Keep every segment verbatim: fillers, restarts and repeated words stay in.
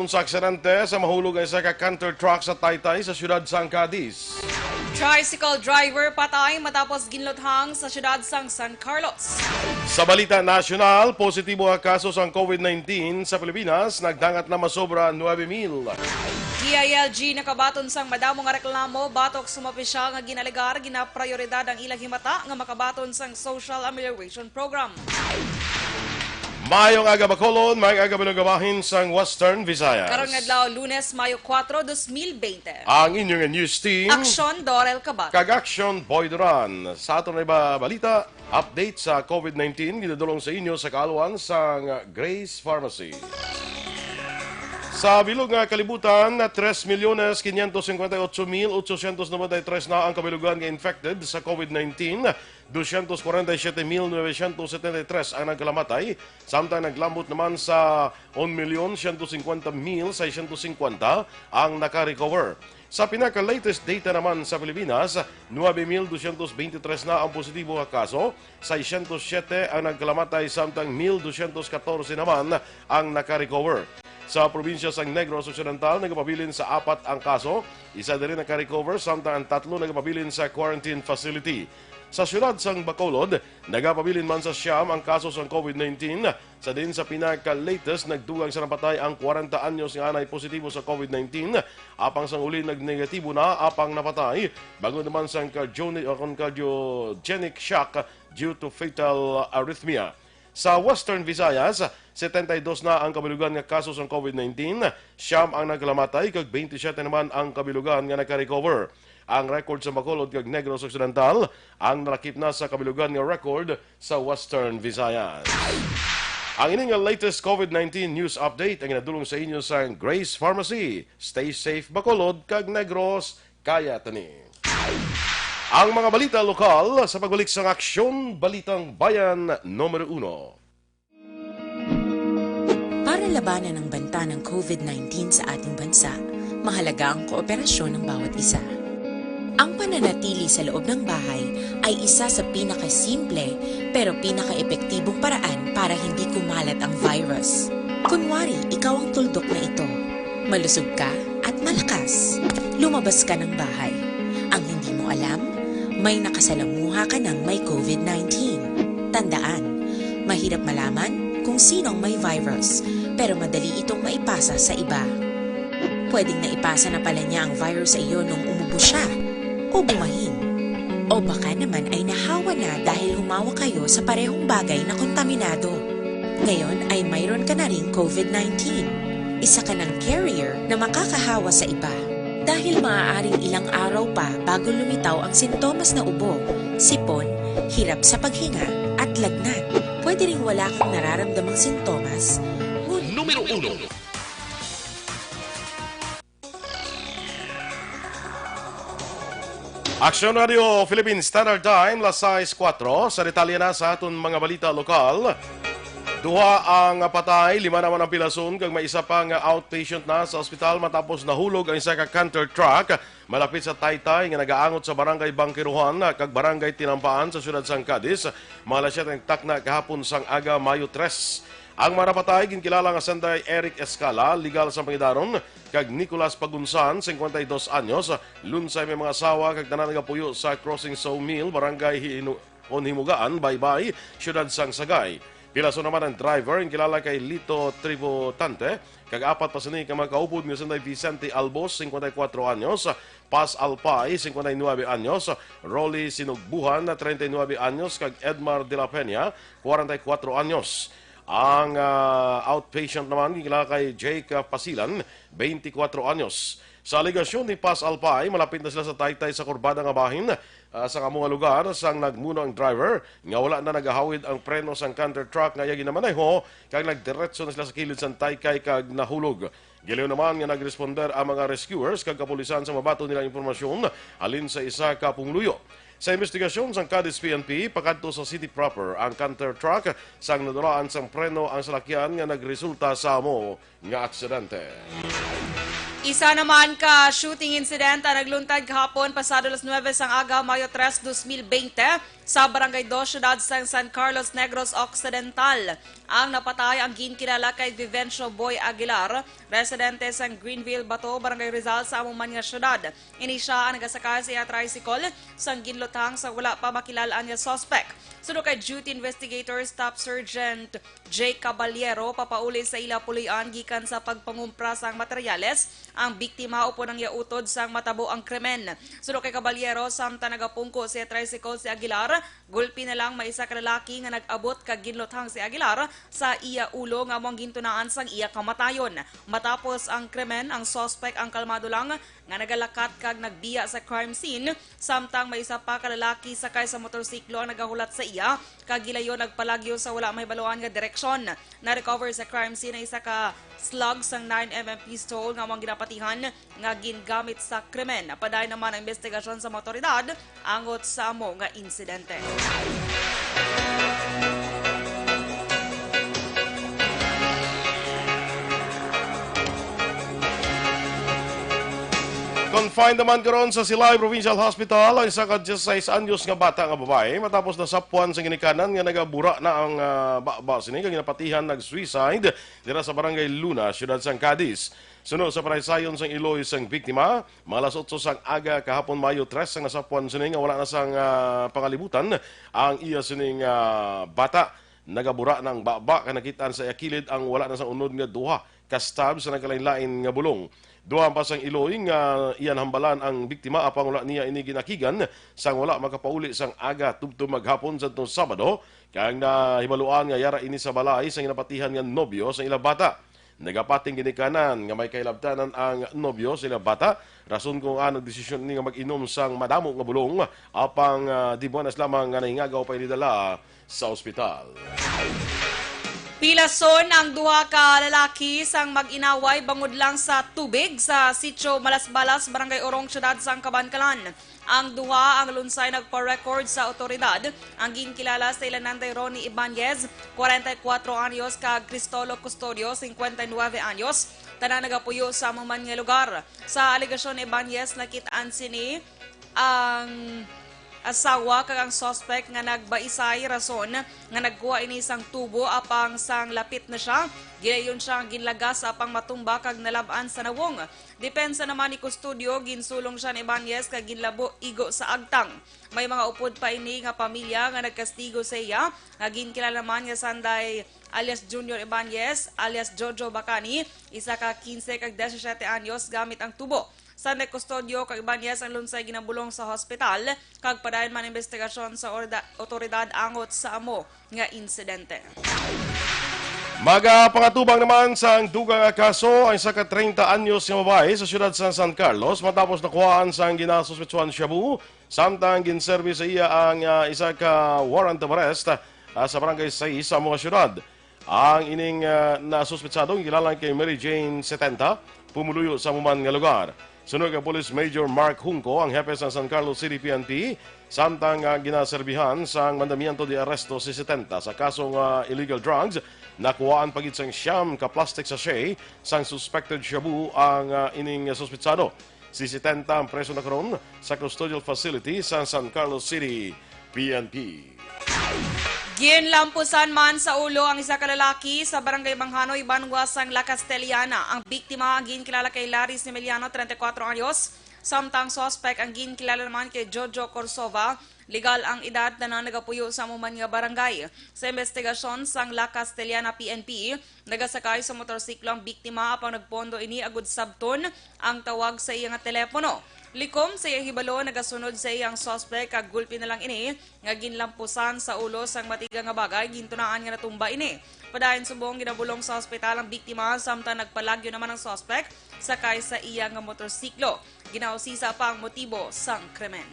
Sa aksidente sa mahulog ang isa ka canter truck sa Taytay sa siyudad sang Cadiz. Tricycle driver patay matapos ginluthang sa siyudad sang San Carlos. Sa balita nasyonal, positibo nga kaso sang COVID nineteen sa Pilipinas, nagdangat na masobra nuebe mil. D I L G nakabaton sang madamo nga reklamo batok sa mga opisyal nga ginalegar ginaprioridad ang ilang himata nga makabaton sang Social Amelioration Program. Maayong aga, Bacolod, maayong aga, mga bahin sang Western Visayas. Karong adlaw, Lunes, Mayo kuwatro, dos mil bente. Ang inyo nga news team. Aksyon, Dorel Kabat. Kag Aksyon, Boy Duran. Sa aton na iba balita, update sa COVID nineteen, ginadulong sa inyo sa kaalwan sang Grace Pharmacy. Sa bilog nga kalibutan, tres milyones quinientos cincuenta y ocho mil ochocientos noventa y tres na ang kabilugan nga infected sa COVID nineteen. Doscientos cuarenta y siete mil novecientos setenta y tres ang nagkalamatay, samtang naglambot naman sa un milyon ciento cincuenta mil seiscientos cincuenta ang naka-recover. Sa pinaka-latest data naman sa Pilipinas, nuebe mil doscientos veintitrés na ang positibo nga kaso, seiscientos siete ang nagkalamatay, samtang mil doscientos catorce naman ang naka-recover. Sa probinsya sang Negros Occidental, nagapabilin sa apat ang kaso, isa diri naka-recover, samtang ang tatlo nagapabilin sa quarantine facility. Sa siyudad sang Bacolod, nagapabilin man sa siyam ang kaso sang COVID nineteen, sa diin sa pinaka-latest nagdugang sa napatay ang kwarenta anyos nga anay positibo sa COVID nineteen, apang sang uli nagnegatibo na apang napatay, bangod naman sang cardioni-, o kon cardiogenic shock due to fatal arrhythmia. Sa Western Visayas, setenta y dos na ang kabilugan nga kaso sang COVID nineteen, siyam ang nagkalamatay, kag twenty-seven naman ang kabilugan nga nagka-recover. Ang record sa Bacolod kag Negros Occidental ang nalakip na sa kabilugan nga record sa Western Visayas. Ang ini nga latest COVID nineteen news update ang ginadulong sa inyo sa Grace Pharmacy. Stay safe, Bacolod kag Negros, kaya tani. Ang mga balita lokal sa pagbalik sang Aksyon Balitang Bayan numero uno. Para labanan ang banta ng COVID nineteen sa ating bansa, mahalaga ang kooperasyon ng bawat isa. Ang pananatili sa loob ng bahay ay isa sa pinakasimple pero pinakaepektibong paraan para hindi kumalat ang virus. Kunwari, ikaw ang tuldok na ito. Malusog ka at malakas. Lumabas ka ng bahay. Ang hindi mo alam, may nakasalamuha ka ng may COVID nineteen. Tandaan, mahirap malaman kung sino ang may virus, pero madali itong maipasa sa iba. Pwedeng naipasa na pala niya ang virus sa iyo nung umubo siya o bumahin. O baka naman ay nahawa na dahil humawa kayo sa parehong bagay na kontaminado. Ngayon ay mayroon ka na ring COVID nineteen. Isa ka ng carrier na makakahawa sa iba. Dahil maaaring ilang araw pa bago lumitaw ang sintomas na ubo, sipon, hirap sa paghinga, at lagnat. Pwede ring wala kang nararamdamang sintomas, ngun- Numero uno. Aksyon Radio Philippine Standard Time, las sais kuwatro. Sa detalye na sa aton mga balita lokal, duha ang patay, lima naman ang pilason, kag may isa pa nga outpatient na sa ospital matapos nahulog ang isa ka canter truck malapit sa Taytay nga nagaangot sa Barangay Bangkiruhan kag Barangay Tinampaan sa siyudad sang Cadiz. Mga alas siyete ang takna kahapon sang aga, Mayo tres. Ang mga napatay ginkilala nga sanday Eric Escala, legal sang pangidaron, kag Nicolas Pagunsan, singkwenta y dos anyos, lunsay may mga asawa, kag tanan nagapuyo sa Crossing Sawmill, Barangay Hinu-, Honhimugaan, Baybay, siyudad sang Sagay. Pilason naman ang driver, ang kilala kay Lito Tributante, kag apat pa sini ka mga kaupod nga sanday Vicente Albos, singkwenta y kuwatro anyos, Paz Alpay, singkwenta y nuebe anyos, Rolly Sinugbuhan, treinta y nuebe anyos, kag Edmar de la Peña, kwarenta y kuwatro anyos. Ang, ah, outpatient naman, kilala kay Jake, ah, Pasilan, twenty-kuwatro anyos. Sa alegasyon ni Paz Alpay, malapit na sila sa Taytay sa kurbada nga bahin, ah, sa amo nga lugar, sang nagmuno ang driver nga wala na nagahawid ang preno sang canter truck nga iya ginamaneho, kag nagdiretso na sila sa kilid sang Taytay kag nahulog. Gilayon naman nga nagresponder ang mga rescuers kag kapulisan sa mabaton nilang impormasyon halin sa isa ka pumuluyo. Sa investigasyon sang Cadiz P N P, pakadto sa city proper ang canter truck sang nadulaan sang preno ang salakyan nga nagresulta sa amo nga aksidente. Isa naman ka shooting incident ang nagluntad kahapon pasado alas nuwebe sang aga, Mayo tres, dos mil bente, sa Barangay Dos, siyudad sang San Carlos Negros Occidental. Ang napatay ang ginkilala kay Vivencio Boy Aguilar, residente sang Greenville, Bato, Barangay Rizal, sa amo man nga siyudad. Ini sia ang nagasakay sa iya tricycle sang ginluthang sa wala pa makilal-an nga suspect. Suno kay Duty Investigator Staff Sergeant Jay Caballero, papauli sa ila puloy-an gikan sa pagpangumpra sang materyales ang biktima upod ang iya utod sang matabo ang krimen. Suno kay Caballero, samtang nagapungko sa iya tricycle si Aguilar, gulpi na lang may isa ka lalaki nga nag-abot kag ginluthang si Aguilar sa iya ulo nga amo ang gintunaan sang iya kamatayon. Matapos ang krimen, ang suspect ang kalmado lang nga nagalakat kag nagbiya sa crime scene, samtang may isa pa ka lalaki sakay sa motorsiklo ang nagahulat sa iya kag gilayon nagpalagyo sa wala mahibaluan nga direksyon. Na-recover sa crime scene ang isa ka slug sang nine M M pistol nga amo ang ginapatihan nga gingamit sa krimen. Padayon naman ang investigasyon sa mga awtoridad angot sa amo nga insidente. Confined naman karon sa Silay Provincial Hospital ang isa ka diyesisais anyos nga bata nga babayi matapos nasapwan sa ginikanan nga nagabura na ang ah, baba sini kag ginapatihan nag-suicide dira sa Barangay Luna, siyudad sang Cadiz. Suno sa panaysayon sang iloy sang biktima, mga alas otso sang aga kahapon, Mayo tres, ang nasapwan sini nga wala na sang ah, pangalibutan ang iya sining ah, bata. Nagabura na ang baba kag nakit-an sa iya kilid ang wala na sang unod nga duha ka stab sa nagkalainlain nga bulong. Duha pa sang iloy nga iya nahambalan ang biktima apang wala niya ini ginakigan sang wala makapauli sang aga tubtob maghapon sadtong Sabado, kag nahibaluan nga yara ini sa balay sang ginapatihan nga nobyo sang ila bata. Nagapating ginikanan nga may kahilabtanan ang nobyo sa ila bata, rason kung ano nagdesisyon ini nga mag-inom sang madamo nga bulong, apang ah, di buwanas lamang nga nahingagaw pa ini dala sa ospital. Pilason ang duha ka lalaki sang mag-inaway bangod lang sa tubig sa Sitio Malasbalas, Barangay Orong, siyudad sang Kabankalan. Ang duha ang lunsay nagpa-record sa awtoridad. Ang ginkilala sa ila Nanday Ronnie Ibanez, kwarenta y kuwatro anyos, kag Cristolo Custodio, singkwenta y nuwebe anyos. Tanan nagapuyo sa amo man nga lugar. Sa alegasyon ni Ibanez, nakit-an sini ang asawa kag ang suspect nga nagbaisay rason nga nagkuha ini sang tubo apang sang lapit na sia, gilayon siya nga ginlagas apang matumba kag nalab-an sa nawong. Depensa naman ni Custodio, ginsulong siya ni Ibanez kag ginlabo igo sa agtang. May mga upod pa ini nga pamilya nga nagkastigo sa iya, nga ginkilala man nga Sanday alias Junior Ibanez alias Jojo Bacani, isa ka kinse kag disisiete anyos, gamit ang tubo. Sanday Custodio kag Ibanez ang lunsay ginabulong sa hospital, kag padayon man investigasyon sa orda-, otoridad angot sa amo nga insidente. Magapangatubang naman sang dugang nga kaso ang isa ka treinta anyos nga babayi sa siyudad sa San Carlos matapos nakuhaan sang ginasuspetsuhan shabu, samtang ginserbi sa iya ang ah, isa ka warrant of arrest ah, sa barangay sais sa amo nga siyudad. Ang ining ah, nasuspetsado ginkilala kay Mary Jane setenta, pumuluyo sa amo man nga lugar. Suno kay Police Major Mark Junco, ang hepe sang San Carlos City P N P, samtang ah, ginaserbihan sang mandamiento de arresto si setenta sa kaso nga illegal drugs, nakuhaan pa gid sang siyam ka plastic sachet sang suspected shabu ang ah, ining suspetsado. Si setenta ang preso na karon sa custodial facility sa San Carlos City P N P. Ginlampusan man sa ulo ang isa ka lalaki sa Barangay Manghanoy, banwa sang La Castellana. Ang biktima ang ginkilala kay Larry Similiano, treinta y cuatro anyos, samtang suspect ang ginkilala naman kay Jojo Corsova. Legal ang edad, tanan nagapuyo sa amo man nga barangay. Sa investigasyon sang La Castellana P N P, nagasakay sa motorsiklo ang biktima apang nagpondo ini agud sabton ang tawag sa iya nga telepono. Likom sa iya hibalo, nagasunod sa iya ang suspect kag gulpi na lang ini nga ginlampusan sa ulo sang matiga nga bagay, gintunaan nga natumba ini. Padayon subong ginabulong sa ospital ang biktima, samtang nagpalagyo naman ang suspect sakay sa iya nga motorsiklo. Ginausisa pa ang motibo sang krimen.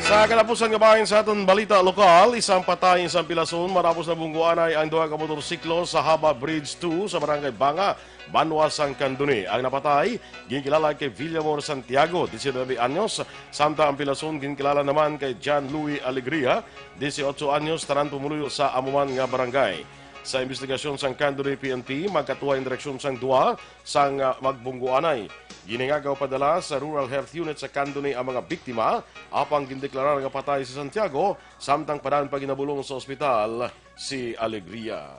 Sa katapusan nga bahin sa aton balita lokal, isang patay, isang pilason matapos nabungguanay ang duha ka motorsiklo sa Haba Bridge two sa Barangay Banga, banwa sang Candoni. Ang napatay, ginkilala kay Villamor Santiago, diecinuebe anyos, samtang ang pilason ginkilala naman kay John Louis Alegria, dieciocho anyos, tanan pumuluyo sa amo man nga barangay. Sa imbestigasyon sang Candoni P N P, magkatuwa ang direksyon sang duwa sang, ah, magbungguanay. Ginhingagaw padala sa Rural Health Unit sa Candoni ang mga biktima, apang gindeklarar nga patay si Santiago, samtang padayon pa ginabulong sa ospital si Alegria.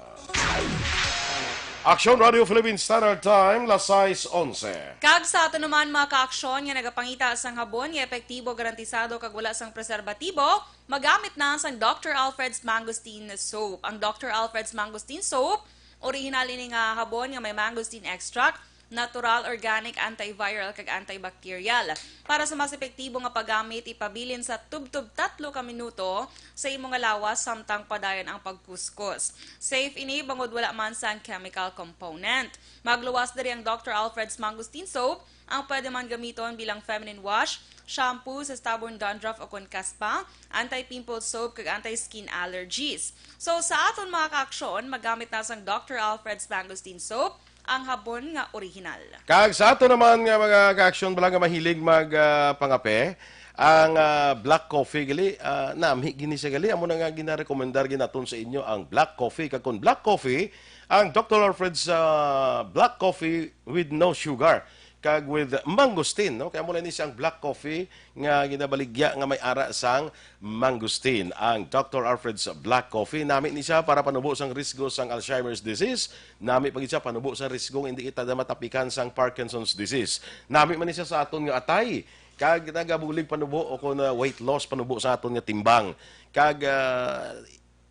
Aksyon Radio Philippine Standard Time, las sais onse. Kag sa aton naman, mga kaaksyon nga nagapangita sang habon nga epektibo, garantisado, kag wala sang preserbatibo, magamit na sang Doctor Alfred's Mangosteen Soap. Ang Doctor Alfred's Mangosteen Soap, original ini nga habon nga may mangosteen extract, natural, organic, antiviral, kag antibacterial. Para sa mas epektibo nga paggamit, ipabilin sa tubtob tatlo ka minuto sa imo nga lawas samtang padayon ang pagkuskos. Safe ini bangod wala man sang chemical component. Magluwas diri ang Doctor Alfred's Mangosteen Soap, ang pwede man gamiton bilang feminine wash, shampoo sa stubborn dandruff o kon kaspa, anti-pimple soap, kag anti-skin allergies. So, sa aton mga kaaksyon, magamit na sang Doctor Alfred's Mangosteen Soap, ang habon nga original. Kag sa ato naman nga mga kaaksyon, bala nga mahilig mag, ah, pangape, ang, ah, black coffee gali, ah, nami gini siya gali, amo na nga ginarekomendar ginaton sa inyo ang black coffee. Kag kung black coffee, ang Doctor Alfred's, ah, black coffee with no sugar kag with mangosteen, no? Kaya mula ni siyang black coffee nga ginabaligya nga may ara sang mangosteen. Ang Doctor Alfred's Black Coffee, nami ni siya para panubo sang risgo sang Alzheimer's disease, nami pa gid siya panubo sang risgo nga hindi kita na matapikan sang Parkinson's disease. Nami man ni siya sa aton nga atay, kag nagabulig panubo o kon, ah, weight loss, panubo sa aton nga timbang. Kag, ah,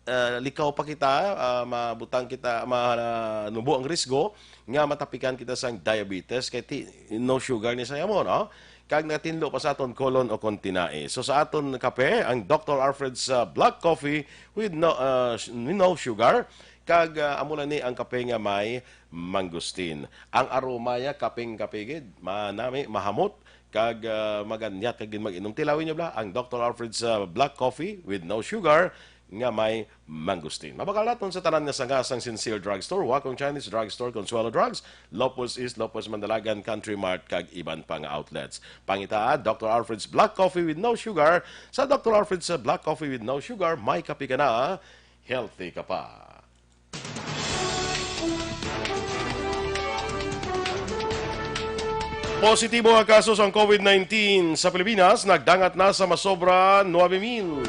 ah, likaw pa kita, ah, mabutang kita, manubo ang risgo nga matapikan kita sang diabetes, kay ti-, no sugar ni sa amo, no? Kag natinlo pa sa aton colon o kon tinai. So, sa aton kape, ang Doctor Alfred's, ah, Black Coffee with no, ah, sh-, no sugar, kag, ah, amo lang ni ang kape nga may mangosteen. Ang aroma niya, kaping-kape gid, manami, mahamot, kag, ah, maganyat kag gid mag-inom. Tilawin niyo bala ang Doctor Alfred's, ah, Black Coffee with no sugar nga may mangosteen. Mabakal naton sa tanan nga sanga sang Sincere Drugstore, Wacom Chinese Drugstore, Consuelo Drugs, Lopez East, Lopez Mandalagan, Country Mart, kag iban pa nga outlets. Pangitaa, Doctor Alfred's Black Coffee with no sugar. Sa Doctor Alfred's, ah, Black Coffee with no sugar, may kape ka na, healthy ka pa. Positibo nga kaso sang COVID nineteen sa Pilipinas nagdangat na sa masobra nuebe mil.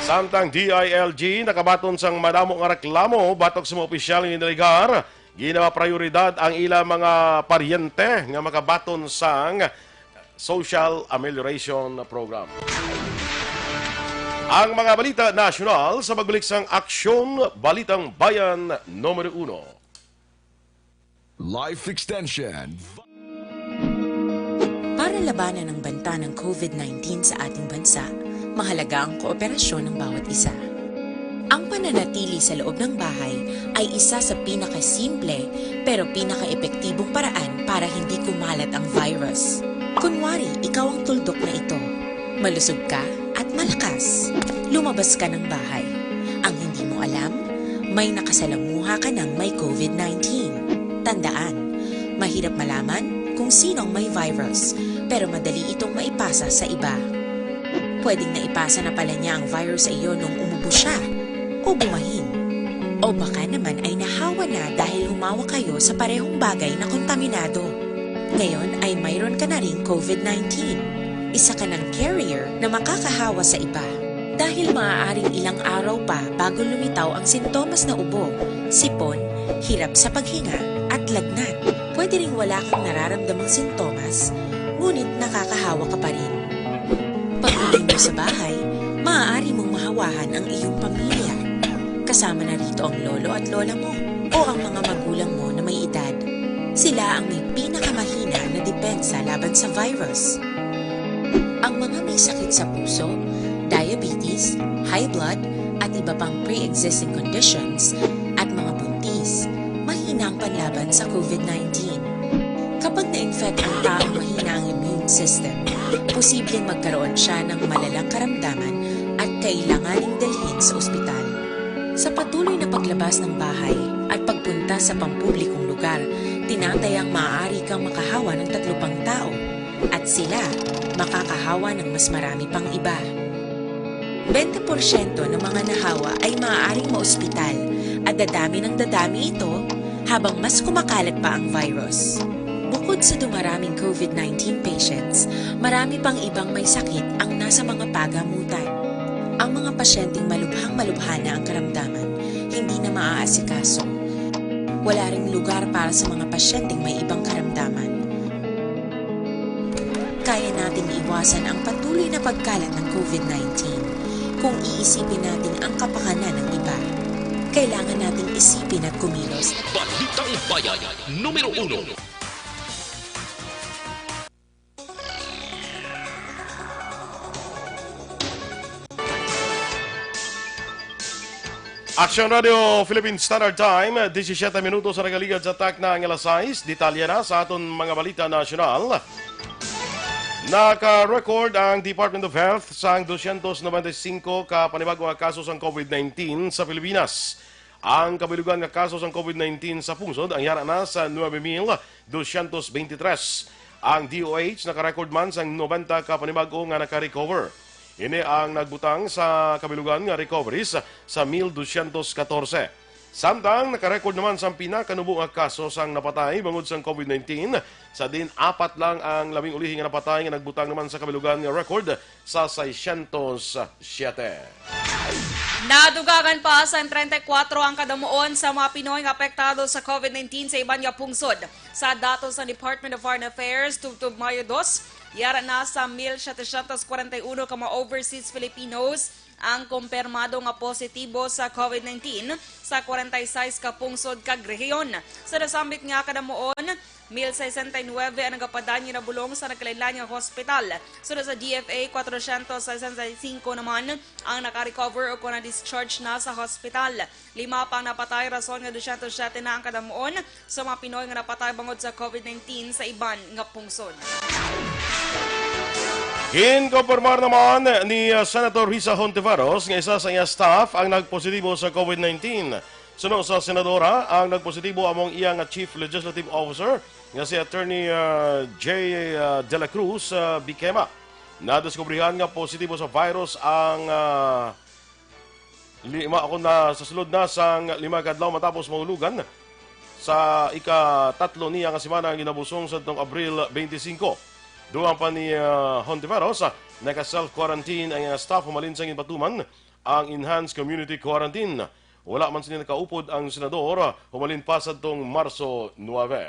Samtang D I L G nakabaton sang madamo nga reklamo batok sa mga opisyal nga ginaligar, ginapaprioridad ang ila mga paryente nga makabaton sang Social Amelioration Program. Ang mga balita nasyonal sa pagbalik sang Aksyon Balitang Bayan Numero Uno. Life Extension. Para labanan ang banta ng COVID nineteen sa ating bansa, mahalaga ang kooperasyon ng bawat isa. Ang pananatili sa loob ng bahay ay isa sa pinakasimple pero pinakaepektibong paraan para hindi kumalat ang virus. Kunwari, ikaw ang tuldok na ito. Malusog ka at malakas. Lumabas ka ng bahay. Ang hindi mo alam, may nakasalamuha ka ng may COVID nineteen. Tandaan, mahirap malaman kung sino ang may virus, pero madali itong maipasa sa iba. Pwedeng naipasa na pala niya ang virus sa iyo nung umubo siya o bumahin. O baka naman ay nahawa na dahil humawak kayo sa parehong bagay na kontaminado. Ngayon ay mayroon ka na ring COVID nineteen. Isa ka ng carrier na makakahawa sa iba. Dahil maaaring ilang araw pa bago lumitaw ang sintomas na ubo, sipon, hirap sa paghinga, at lagnat. Pwede ring wala kang nararamdamang sintomas, ngunit nakakahawa ka pa rin. Pag-uwi mo sa bahay, maaari mong mahawahan ang iyong pamilya. Kasama na rito ang lolo at lola mo o ang mga magulang mo na may edad. Sila ang may pinakamahina na depensa laban sa virus. Ang mga may sakit sa puso, diabetes, high blood, at iba pang pre-existing conditions, at mga buntis, mahina ang panlaban sa COVID nineteen. Kapag na-infect ang taong mahina ang immune system, posibleng magkaroon siya ng malalang karamdaman at kailanganing dalhin sa ospital. Sa patuloy na paglabas ng bahay at pagpunta sa pampublikong lugar, tinatayang maaari kang makahawa ng tatlo pang tao at sila makakahawa ng mas marami pang iba. Bente porsyento ng mga nahawa ay maaaring maospital at dadami ng dadami ito habang mas kumakalat pa ang virus. Bukod sa dumaraming COVID nineteen patients, marami pang ibang may sakit ang nasa mga pagamutan. Ang mga pasyenteng malubhang-malubha na ang karamdaman, hindi na maaasikaso. Wala ring lugar para sa mga pasyenteng may ibang karamdaman. Kaya nating iwasan ang patuloy na pagkalat ng COVID nineteen kung iisipin natin ang kapakanan ng iba. Kailangan nating isipin at kumilos. Balitang Bayan, numero uno. Action Radio Philippine Standard Time, disisiete minutos ang nagaligad sa takna nga alas sais. Detalye na sa aton mga balita nasyonal. Naka-record ang Department of Health sang dosyentos nobenta y cinco ka panibago nga kaso sang COVID nineteen sa Pilipinas. Ang kabilugan nga kaso sang COVID nineteen sa pungsod ang yara na sa nuebe mil dosyentos beintitres. Ang D O H naka-record man sang nobenta ka panibago nga naka-recover. Ini ang nagbutang sa kabilugan nga recoveries sa mil dosyentos katorse. Samtang naka-record naman sang pinakanubo nga kaso sang napatay bangod sang COVID nineteen, sa diin apat lang ang labing ulihi nga napatay nga nagbutang naman sa kabilugan nga record sa seiscientos siete. Nadugangan pa sang treinta y cuatro ang kadamuon sa mga Pinoy nga apektado sa COVID nineteen sa iban nga pungsod. Sa datos sa Department of Foreign Affairs, tubtob Mayo dos, yara na sa mil setecientos kwarenta y uno ka mga overseas Filipinos ang kumpirmado nga positibo sa COVID nineteen sa kwarenta y sais ka pungsod kag rehiyon. Sa nasambit nga kadamuon, mil sesenta y nuebe ang nagapadayon nga nabulong sa nagkalainlain nga hospital. Sunod sa D F A, kwatrocientos sesenta y cinco naman ang naka-recover o kon na-discharge na sa hospital. Lima pa ang napatay, rason nga dosyentos siyete na ang kadamuon sa mga Pinoy nga napatay bangod sa COVID nineteen sa iban nga pungsod. Ginkonpormar naman ni, uh, Senator Risa Hontiveros nga isa sa iya staff ang nagpositibo sa COVID nineteen. Suno sa senadora, ang nagpositibo amo ang iya nga Chief Legislative Officer nga si Attorney, uh, J, uh, De La Cruz, uh, Biquema. Nadiskubrihan nga positibo sa virus ang, uh, lima, ako na, sa sulod na sang lima ka adlaw matapos mahulugan sa ikatatlo niya nga semana nga ginabusong sadtong Abril twenty-five. Dugang pa ni, ah, Hontiveros, ah, naka-self-quarantine ang iyang staff humalin sa ginpatuman ang enhanced community quarantine. Wala man sini nakaupod ang senador, ah, humalin pa sadtong Marso nuebe.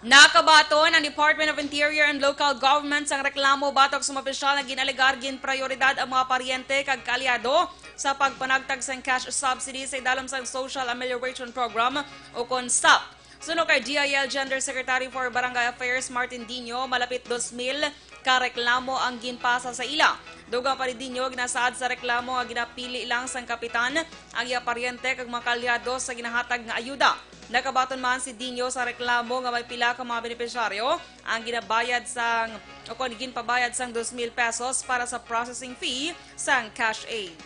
Nakabaton ang Department of Interior and Local Government sang reklamo batok sa mga opisyal nga gin-alegar ginprioridad ang mga paryente kag kaalyado sa pagpanagtag sang cash subsidy sa idalom sang Social Amelioration Program o kon SAP. Suno kay D I L Gender Secretary for Barangay Affairs Martin Dino, malapit dos mil ka reklamo ang ginpasa sa ila. Dugang pa ni Dino, ginasaad sa reklamo nga ginapili lang sang kapitan ang iya paryente kag mga kaalyado sa ginahatag nga ayuda. Nakabaton man si Dino sa reklamo nga may pila ka mga benepisyaryo ang ginabayad sang, o kon ginpabayad sang dos mil pesos para sa processing fee sang cash aid.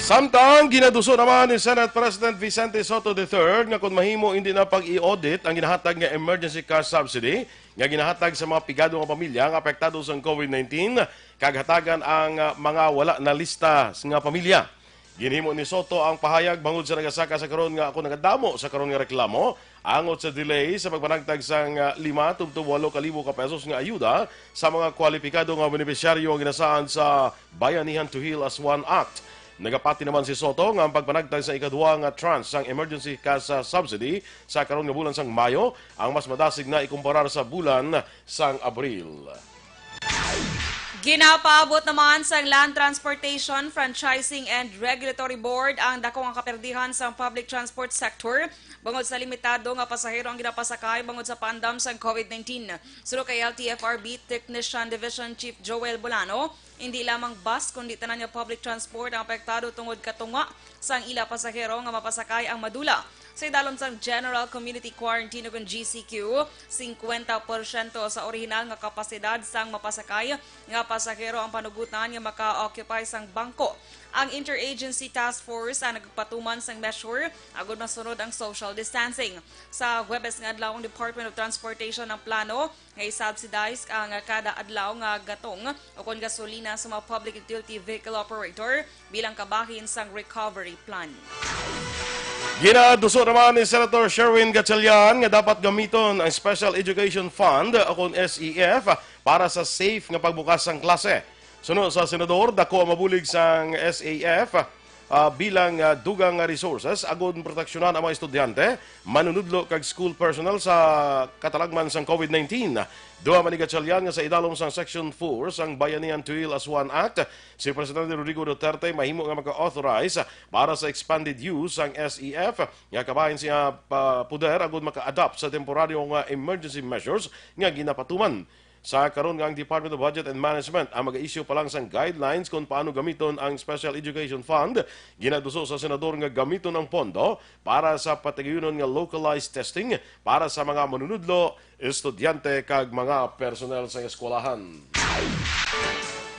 Samtang ginaduso naman ni Senate President Vicente Sotto the third nga kon mahimo, hindi na pag-i-audit ang ginahatag nga emergency cash subsidy nga ginahatag sa mga pigado nga pamilya nga apektado sang COVID nineteen, kag hatagan ang, ah, mga wala na lista nga pamilya. Ginhimo ni Sotto ang pahayag bangod sa nagasaka sa karon nga ako nagadamo sa karon nga reklamo angot sa delay sa pagpanagtag sang, ah, lima tubtob walo ka libo ka pesos nga ayuda sa mga kwalipikado nga benepisyaryo nga ginasaad sa Bayanihan to Heal as One Act. Nagapati naman si Sotto nga ang pagpanagtag sa ikaduha nga tranche sang emergency cash, ah, subsidy sa karon nga bulan sang Mayo ang mas madasig na ikumparar sa bulan sang Abril. Ginapaabot naman sang Land Transportation, Franchising and Regulatory Board ang dako nga kaperdihan sang public transport sector bangod sa limitado nga pasahero ang ginapasakay bangod sa paandam sang COVID nineteen. Suno kay L T F R B Technician Division Chief Joel Bolano, hindi lamang bus kundi tanan nga public transport ang apektado tungod katunga sang ila pasahero nga mapasakay ang madula. Sa idalom sang General Community Quarantine, o kon G C Q, singkwenta porsyento sa orihinal nga kapasidad sang mapasakay nga pasahero ang panugutan nga maka-occupy sang bangko. Ang Interagency Task Force ang nagpatuman sang measure agud masunod ang social distancing. Sa Huwebes nga adlaw, ang Department of Transportation ang plano nga i-subsidize ang kada adlaw nga gatong o kon gasolina sa mga public utility vehicle operator bilang kabahin sang recovery plan. Ginaduso naman ni Senator Sherwin Gatchalian nga dapat gamiton ang Special Education Fund o kon S E F para sa safe nga pagbukas sang klase. Suno sa senador, dako ang mabulig sang S E F, ah, bilang, ah, dugang nga resources agud proteksyonan ang mga estudyante, manunudlo kag school personnel sa katalagman sang COVID nineteen. Duha man ni Gatchalian nga sa idalom sang Section four sang Bayanihan Tuil as One Act, si Presidente Rodrigo Duterte mahimo nga maka-authorize para sa expanded use sang S E F nga kabahin sa iya pa-, poder agud maka-adopt sa temporaryo nga emergency measures nga ginapatuman. Sa karon nga ang Department of Budget and Management ang mag-issue pa lang sang guidelines kung paano gamiton ang Special Education Fund, ginaduso sa senador nga gamiton ang pondo para sa patagayunon nga localized testing para sa mga manunudlo, estudyante, kag mga personnel sa eskwelahan.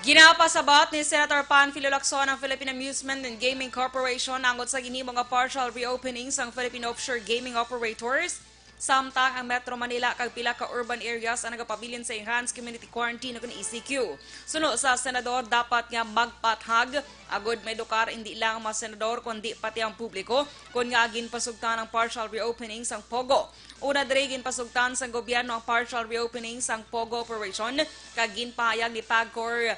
Ginapasabat ni Senator Panfilo Lacson ang Philippine Amusement and Gaming Corporation angot sa ginhimo nga partial reopening sang Philippine Offshore Gaming Operators, samtang ang Metro Manila kag pila ka urban areas ang nagapabilin sa enhanced community quarantine o kon E C Q. Suno sa senador, dapat nga magpathag agud maedukar indi lang ang mga senador kundi pati ang publiko kon ngaa ginpasugtan ang partial reopening sang Pogo. Una diri, ginpasugtan sang gobyerno ang partial reopening sang Pogo operation, kag ginpahayag ni PAGCOR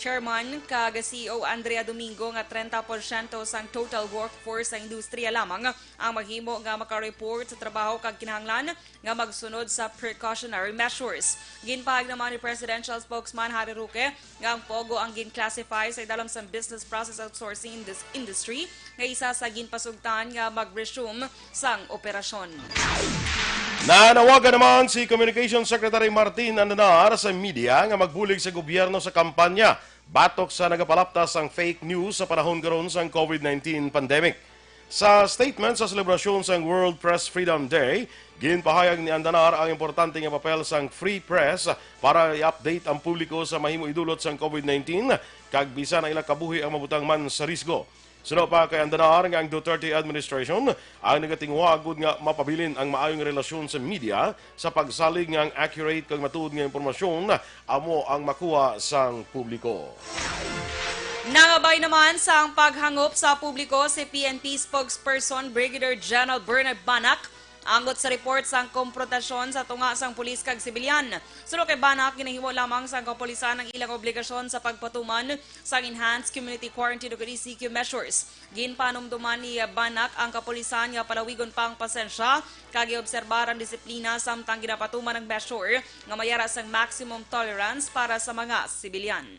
Chairman kag C E O Andrea Domingo nga trenta porsyento sang total workforce sa industriya lamang ang mahimo nga maka-report sa trabaho kag kinahanglan nga magsunod sa precautionary measures. Ginpahayag naman ni Presidential Spokesman Harry Roque nga ang Pogo ang gin-classify sa idalom sang business process outsourcing indus-, industry nga isa sa ginpasugtan nga mag-resume sang operasyon. Nanawagan naman si Communications Secretary Martin Andanar sa media nga magbulig sa gobyerno sa kampanya batok sa nagapalaptas sang fake news sa panahon karon sang COVID nineteen pandemic. Sa statement sa selebrasyon sang World Press Freedom Day, ginpahayag ni Andanar ang importante nga papel sang free press para i-update ang publiko sa mahimo idulot sang COVID nineteen kag bisan ang ilang kabuhi ang mabutang man sa risgo. Suno pa kay Andanar nga ang Duterte administration ang nagatinguha gud nga mapabilin ang maayong relasyon sa media sa pagsalig nga ang accurate kag matuod nga impormasyon amo ang makuha sang publiko. Nangabay naman sang paghangop sa publiko si P N P spokesperson Brigadier General Bernard Banac angot sa report sang komprontasyon sa tunga sang pulis kag sibilyan. Suno kay Banac, ginahimo lamang sang kapulisan ang ilang obligasyon sa pagpatuman sang enhanced community quarantine ug E C Q measures. Ginpanumduman ni Banac ang kapulisan nga palawigon pa ang pasensya kag i-obserbar ang disiplina samtang ginapatuman ang measure nga may ara sang maximum tolerance para sa mga sibilyan.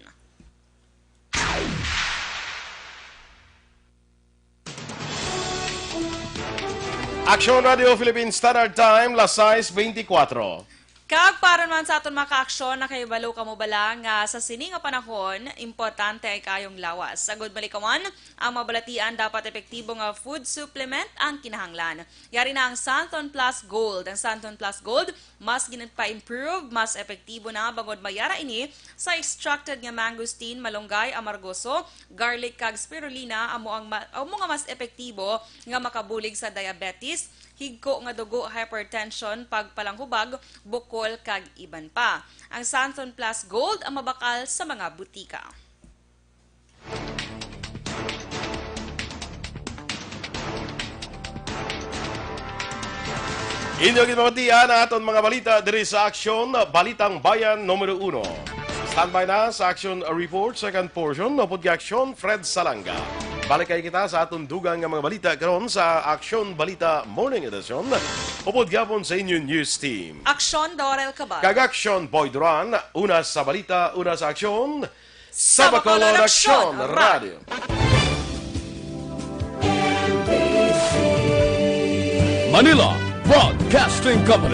Aksyon Radio Philippine Standard Time, las sais beintikwatro. Kag para naman sa aton mga kaaksyon, nakahibalo kamo bala nga sa sini nga panahon, importante ang kayong lawas? Agud malikawan ang mabalatian, dapat epektibo nga food supplement ang kinahanglan. Yari na ang Santon Plus Gold. Ang Santon Plus Gold mas ginpa-improve, mas epektibo na bangod may ara ini sa extracted nga mangosteen, malunggay, amargoso, garlic kag spirulina, amo ang ma-, amo nga mas epektibo nga makabulig sa diabetes, higko nga dugo, hypertension, pagpalanghubag, bukol kag iban pa. Ang Santon Plus Gold ang mabakal sa mga butika. Inyo ginpamatian ang aton mga balita diri sa Aksyon, Balitang Bayan Numero Uno. Standby na sa Aksyon Report, second portion, upod kay Aksyon Fred Salanga. Balik kay kita sa aton dugang nga mga balita karon sa Aksyon Balita Morning Edition. Upod gyapon sa inyo news team. Aksyon Dorel Cabal. Kag Aksyon Boy Duran, una sa balita, una sa aksyon. Sa Bacolod Aksyon Radio. Manila Broadcasting Company.